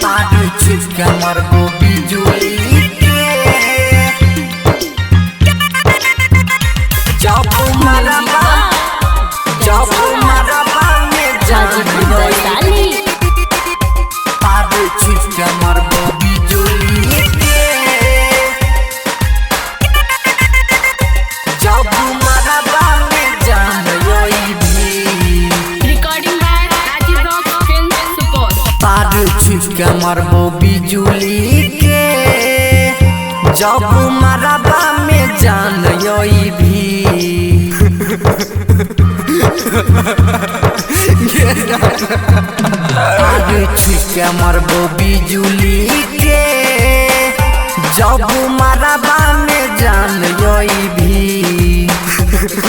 तार छुके मरबो बिजुली के जब मरबा जब मरबा में हाजीपुर वैशाली। तार छुके मरबो बिजुली के जब मरबा में जान भी। Recording by Rajiv rock film Supaul. तार छुके मरबो बिजुली के जब मरबा में जान भी। तार छुके मरबो बिजुली के जब मरबा में जान भी।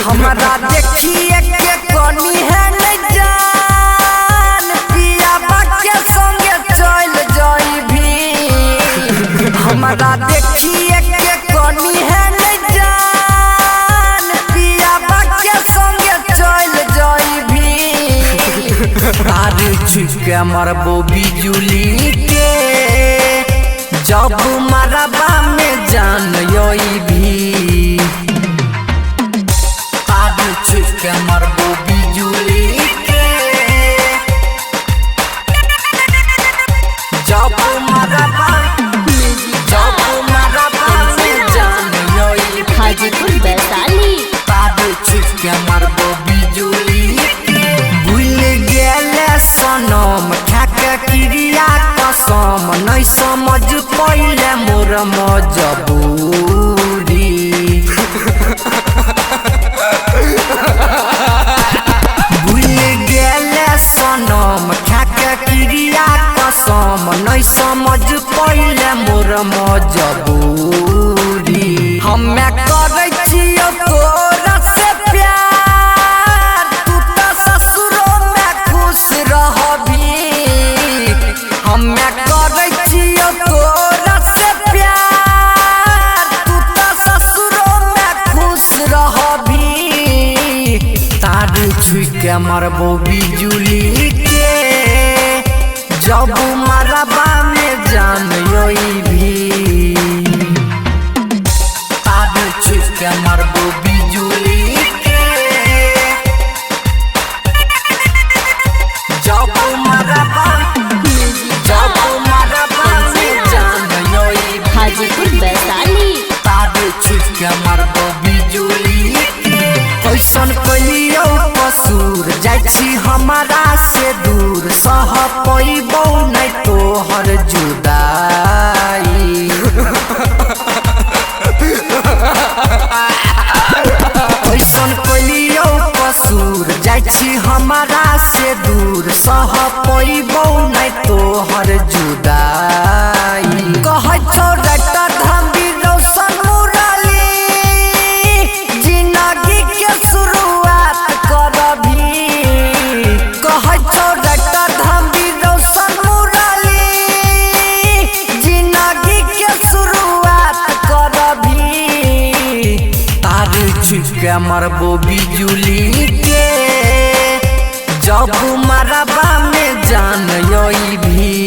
हमरा देखिए के कनी है नहीं जान पियाबा के संगे चल जाइबी। हमरा देखिए के कनी है नहीं जान पियाबा के संगे चल जाइबी। तार छुके मरबो बिजुली के जब मरबा में जान भी। तार छुके मरबो बिजुली के जब मरबा में जान हाजीपुर वैशाली। तार छुके मरबो बिजुली के भूल गेले सनम खाके क्रिया कसम नहीं समझ पहिले मोर मजबूरी। भूल गेले सनम खाके क्रिया कसम नहीं समझ पहिले मोर मजबूरी। हमे करै छियौ तोरा से प्यार तू त ससुरो में खुश रहबी। हमे करै छियौ तोरा से प्यार तू त ससुरो में खुश रहबी। तार छुके मरबो बिजुली के जब मरबा में जान भी। तार छुके मरबो बिजुली के जब मरबा में जान हाजीपुर वैशाली। तार छुके मरबो बिजुली के कैसन कलियौ कसूर जाइ छी हमारा से दूर सह पैबौ नै तोहर जुदाई। कैसन कलियौ कसूर जाइ छी हमारा से दूर सह पैबौ नै तोहर जुदाई। कहै छौ राइटर धर्मवीर रोशन मुरली जिंदगी के शुरुआत करबी। कहै छौ राइटर धर्मवीर रोशन मुरली जिंदगी के शुरुआत करबी। तार छुके मरबो बिजुली के जब मरबा में जान भी।